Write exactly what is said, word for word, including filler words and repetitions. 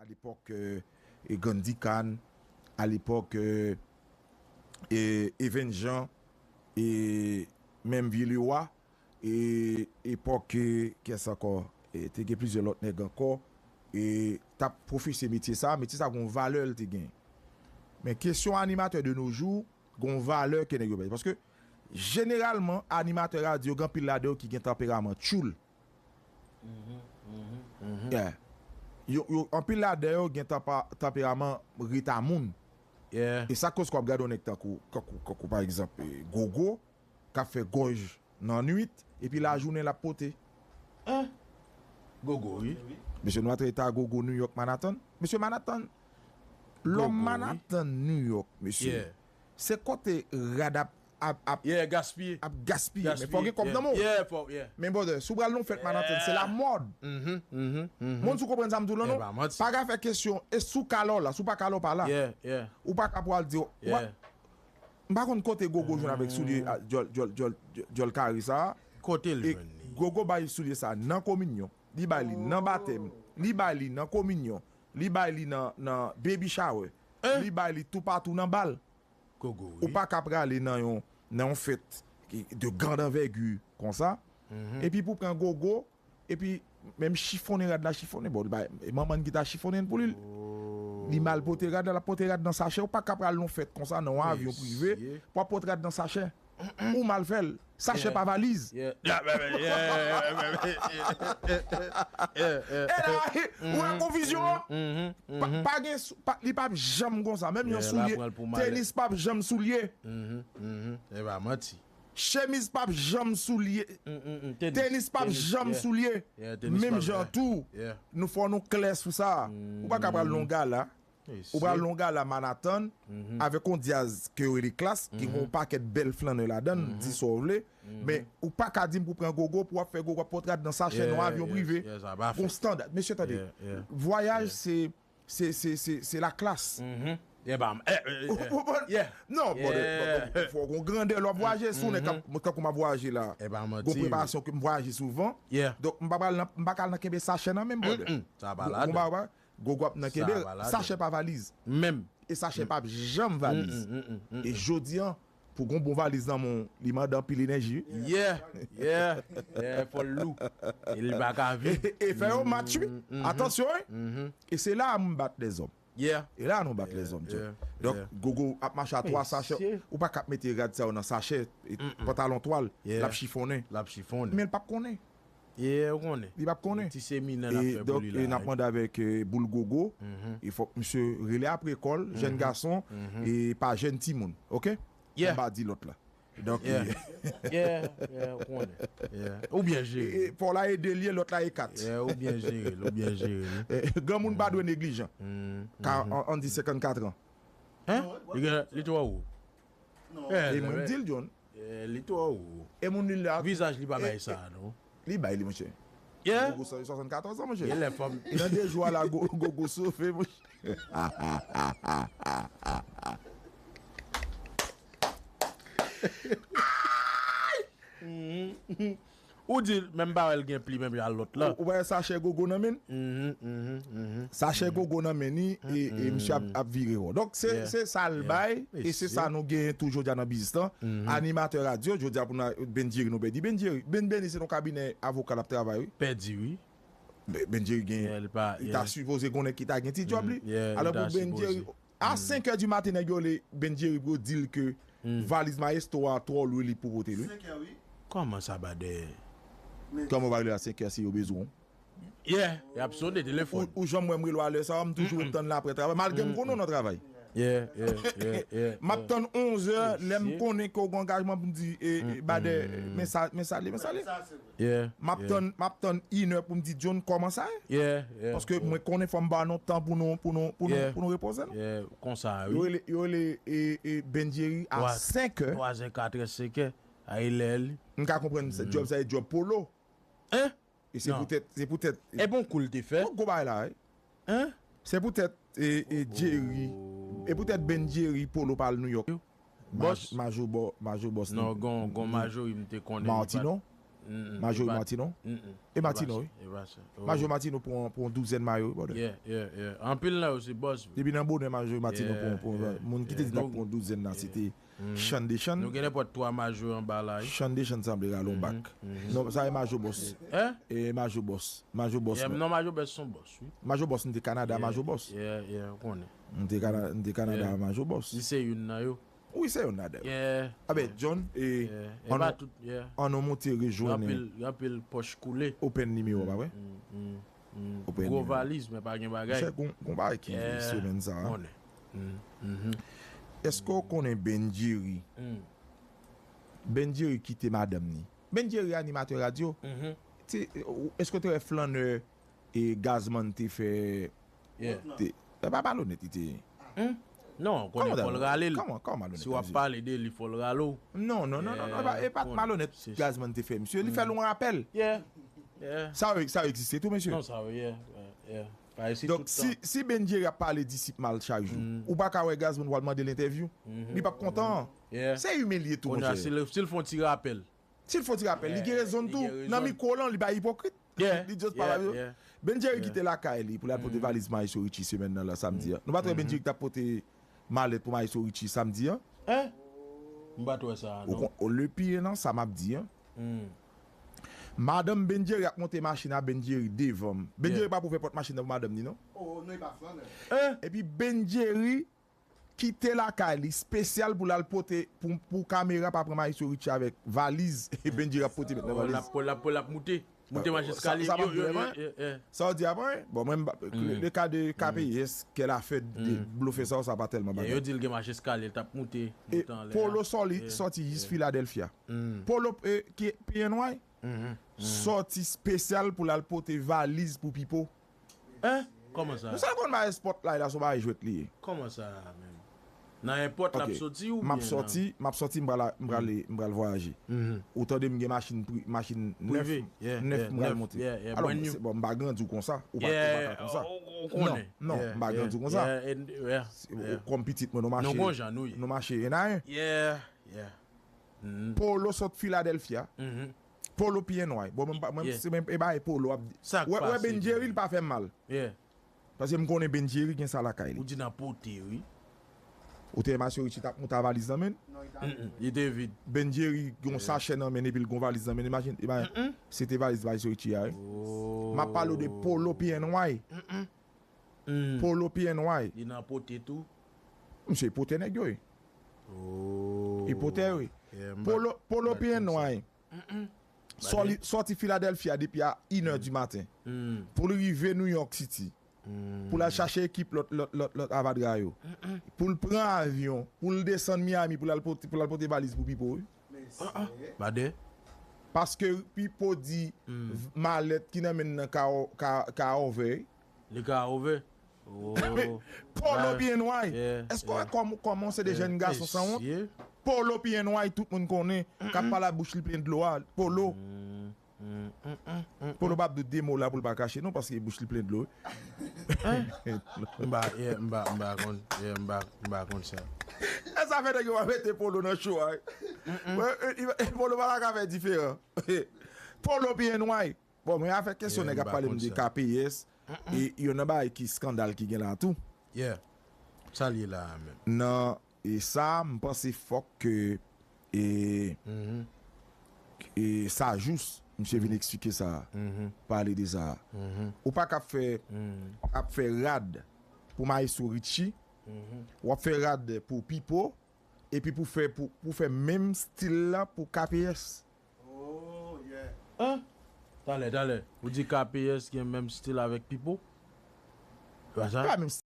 Lepòk, euh, e Gandhi Khan, a lepòk, euh, e Even Jean, e menm Vye Lewa, e epòk, e kiyès ankò? E te gen plizyè lòt nèg ankò, e t ap pwofese metye sa, metye sa gon valè l te gen. Men kesyon animatè de nos jours, gon valè ke nèg yo bay. Paske, jeneralman, animatè radyo, gen anpil ladan yo ki gen tanperaman tchoul. Yeah. Yo, yo, anpil ladan yo gen tanpa-, tanperaman reta moun. E sa koz k w ap gade yon nèg tankou, kankou, kankou, pa egzanp, e, Gogo, k ap fè gòj nan nwit, epi lajounen l ap pote. Gogo, wi. Mesye, nou ap trete a Gogo New York, Manhattan. Mesye, Manhattan, lòm Manhattan, New York, mesye. Se kote rad ap, ap, ap, ap gaspiye. Men fò gen kòb nan men w. Men brother, si w pral nan yon fèt Manhattan, se lamòd. Moun, si w konprann sa m di w lan, non? Pa ka fè kesyon, e si w ka la w la, si w pa ka la w pa la. Ou pa ka pral di, ou pa, m pa konn kote Gogo jwenn avèk soulye, a, djòl, djòl, djòl, djòl kare sa a. Kote l jwenn li? Gogo bay soulye sa a nan kominyon. Li bay li nan batèm. Li bay li nan kominyon. Li bay li nan, nan baby shower. Li bay li toupatou nan bal. Gogo, wi. Ou pa ka prale nan yon, nan yon fèt ki de grande envergure konsa. Epi pou pran Gogo, epi menm chifonnen rad la chifonnen. Bon, li bay, e manman n ki ta chifonnen l pou li. Li mal pote rad la, l ap pote rad nan sachè. Ou pa ka pral nan yon fèt konsa, nan yon avyon prive, pou ap pote rad nan sachè. Ou mal fè l. Sachè pa valiz. E la, ou wè konfizyon an? Pa, pa gen sou-, pa, li p ap janm konsa. Menm yon soulye, tenis p ap janm soulye. E pa manti. Chemiz p ap janm soulye. Tenis p ap janm soulye. Menm jan tou, nou fò nou klè sou sa. Ou pa ka pral nan yon gala. Ou pral nan yon gala Manhattan avèk yon dyaz ke yo rele Klass, ki gen yon pakèt bèl flannè ladan l, di sa w vle. Men ou pa ka di m pou pran Gogo, pou w ap fè Gogo ap pote rad nan sachè nan yon avyon prive. Gon standard. Mesye, tande. Vwayaj se, se, se, se, se la klas. Ou konprann? Non, brother, fò gon grandè lè w ap vwayaje. Si w nèg k ap, tankou m ap vwayaje la, gon preparasyon ke m vwayaje souvan. Donk, m pa pral nan, m pa ka al nan kenbe sachè nan men m, brother. Ou konprann? Gogo ap nan kenbe sachè pa valiz. Menm. E sachè p ap janm valiz. E jodi an, pou gon bon valiz nan men w, li mande anpil enèji, wi. Yeah, yeah, yeah, fò l lou. E li pa ka vide. E, e fè yo match, wi. Atansyon, wi. E se la a m bat lèzòm. E la a nou bat lèzòm, tchè. Donk, Gogo ap mache a twa sachè. Ou pa ka ap mete rad sa yo nan sachè, e pantalon twal, l ap chifonnen. L ap chifonnen. Men l p ap konnen. Ye, ou konnen. Li p ap konnen. Ti seminen l ap fè pou li la. E donk, e n ap mande avèk, e, boul Gogo, e fòk misye rele apre kò l, jèn gason, e pa jèn timoun, oke? Anba di lòt la. Donk, yeah, yeah, ou konnen. Ou byen jere. E, e, pa w la e de l ye, lòt la e kat. Yeah, ou byen jere l, ou byen jere l. E, granmoun pa dwe neglijan. Ka, an, an di senkannkat an. Hein? Li gen, li twò wo. E mwen m di l, John. Eh, li twò wo. E moun li la. Vizaj li pa bay sa, non. Li bay li, monchè. Yeah. Gogo san swasannkatòz an, monchè. Genlè fanm. Nan de jou a la, Go-, Gogo sove, monchè. Ou di, menm pa wè l gen pli menm jan lòt la. Ou, ou wè sachè Gogo nan men l? Sachè Gogo nan men li, e, e misye ap, ap vire won. Donk, se, se sa l bay, e se sa nou genyen tou jodi a nan biznis lan. Animatè radyo, jodi a pou nou, Ben Jerry, nou pèdi Ben Jerry. Ben Benny se nan kabinè avoka l ap travay, wi. Pèdi, wi. Ben, Ben Jerry gen, li ta sipoze gen yon nèg ki ta gen ti djòb li. Alò pou Ben Jerry, a senk è di maten, nèg yo rele Ben Jerry pou yo di l ke valiz Maestro a twò lou, li pou pote l, wi. Kòman sa, badè? Kòman w pa rele a senk è si yo bezwen w? Yeah, y ap sone telefòn. Ou, ou janm wè m rele w a lè sa a, m toujou ret tann l apre travay, malgre m konnen w nan travay. Yeah, yeah, yeah, yeah. M ap tann onz è, lè m konnen ke w gen angajman pou m di, e, e, badè, men sa, men sa li, men sa li. Yeah, m ap tann, m ap tann inè pou m di, John, kòman sa ye? Yeah, yeah. Paske mwen konnen fò m ba nou tan pou nou, pou nou, pou nou, pou nou repoze nou. Yeah, konsa, wi. Yo rele, yo rele, e, e, Ben Jerry a senk è. Twa zè, kat è, senk è. Ay lè li. M ka konprann se djòb sa, e djòb polo. Hein? E se poutèt, se poutèt, e bon kou l te fè. Tout gwo bagay la, wi. Hein? Se poutèt, e, e Jerry, e poutèt Ben Jerry polo pa al New York. Bòs. Majò bò-, majò bòs. Non, gon, gon majori m te konnen. Martino? Majori Matino. E Matino, wi. Majori Matino pran yon douzèn mayo, wi, brother. Anpil nan yo se bòs, wi. Depi nan bonè, Majori Matino pran, pran, moun ki te di l t ap pran yon douzèn nan, se te Chan de Chan. Nou gen nenpòt twa majo anba la, wi. Chan de Chan sanble rale yon bak. Non, sa e Majo Bòs. E Majo Bòs. Majo Bòs. Non, Majo Bòs se yon bòs, wi. Majo Bòs, m te Kanada, Majo Bòs. M te Kana-, m te Kanada, Majo Bòs. Li se youn nan yo. Wi, se youn ladan yo. Abè, John, e, ann nou monte rejwenn. Gen anpil, gen anpil pòch koule. Open nimewo, pa vre? Open nimewo. Gwo valiz, men pa gen bagay. Gon, gon bagay ki rive semèn sa a. Èske w konnen Ben Jerry? Ben Jerry kite madanm ni. Ben Jerry animatè radyo. Ti, èske w te wè flannè e Gazman te fè, te, e pa malonèt li te ye. Non, konnen fò l rale l. Si w ap pale de li, fò l rale w. Non, non, non, non, non, e pa malonèt Gazman te fè misye. Li fè l yon rapèl. Sa yo, sa yo egziste tou, mesye. Non, sa yo, yeah, yeah. Donk, si, si Ben Jerry ap pale disip mal chak jou, ou pa ka wè Gazman pral mande l entèvyou. Li p ap kontan. Se imilye tou, monchè. Si l, si l fè yon ti rapèl. Si l fè yon ti rapèl, li gen rezon l tou. Nan mikwo lan, li pa ipokrit. Li just pa la. Ben Jerry kite lakay li pou l al pote valiz Maestro Richie semèn nan la, samdi a. Nou pa t wè Ben Jerry ki t ap pote malèt pou Maestro Richie samdi a? M pa t wè sa, non. Ou kon, o, le pire nan sa m ap di a. Madanm Ben Jerry ap monte machin a Ben Jerry devan m. Ben Jerry pa pou ouvè pòt machin nan pou madanm ni, non. Epi Ben Jerry kite lakay li espesyal pou l al pote, pou, pou kamera pa pran Maestro Richie avèk valiz. E Ben Jerry ap pote met nan valiz. L ap, l ap, l ap moute. Moute mache eskalye. Sa w di a vrè? Bon, mwen, le ka de K P S, kè l a fè de blofè sa yo, sa pa tèlman bagay. Yo di l gen mache eskalye, l t ap moute, moute anlè a. Polo sòti jis Philadelphia. Polo, e, ki P N Y, sòti espesyal pou l al pote valiz pou Pipo. Hein? Kòman sa? Nou sa konn bagay sport la, la se yon bagay jwèt li ye. Kòman sa menm? Nan enpòt l ap soti oubyen m ap soti, m ap soti, m pral, m pral, m pral vwayaje. Ou tande m gen machin pri-, machin nèf, nèf m pral monte. Alò, se, bon, m pa grandi w konsa, ou pa, ou pa ka konsa. Non, non, m pa grandi w konsa. Kòm pitit mwen, nou mache, nou mache en a en. Polo sot Philadelphia. Polo P N Y. Bon, mwen, mwen, se menm, e bagay Polo ap di. Wè, wè Ben Jerry, li pa fè m mal. Paske m konnen Ben Jerry gen sa lakay li. Ou di nan pote, wi. Ou te Maestro Richie t ap monte a valiz nan men l? Li te vid. Ben Jerry gen yon sachè nan men l epi l gen yon valiz nan men l. Imajine, imajine. Se te valiz Maestro Richie a, wi. M ap pale w de Polo P N Y. Polo P N Y. Li nan pote tou. Misye pote nèg yo, wi. Li pote, wi. Polo, Polo P N Y. Sòti, sòti Philadelphia depi a inè di maten. Pou l rive New York City. Pou l al chache ekip lòt, lòt, lòt, lòt avadra yo. Pou l pran avyon, pou l desann Miami, pou l al pote, pou l al pote valiz pou Pipo, wi. Paske Pipo di malèt ki nan men l nan ka, ka, ka over. Li ka over. Polo P N Y. Èske w wè kòm, kòman se de jèn gason sanwont? Polo P N Y, tout moun konnen, k ap pale ak bouch li plen dlo a. Polo. Polo p ap di w de mo la pou l pa krache non, paske bouch li plen dlo. M pa, yeah, m pa, m pa konn, yeah, m pa, m pa konn sa. E sa fè nèg yo pa mete Polo nan show a, wi. Polo pa ta ka fè diferan. Polo P N Y. Bon, mwen avèk kesyon nèg ap pale m de K P S, e yon nan bagay ki eskandal ki gen la tou. Sa l ye la a menm? Nan, e sa, m panse fòk ke, e, e sa jous, misye vin eksplike sa, pale de sa. Ou pa ka ap fè, ap fè rad pou Maestro Richie, w ap fè rad pou Pipo, epi pou fè, pou, pou fè menm stil la pou K P S. Oh, yeah. Hein? Talè, talè. Ou di K P S gen menm stil avèk Pipo? Se pa sa? Pa menm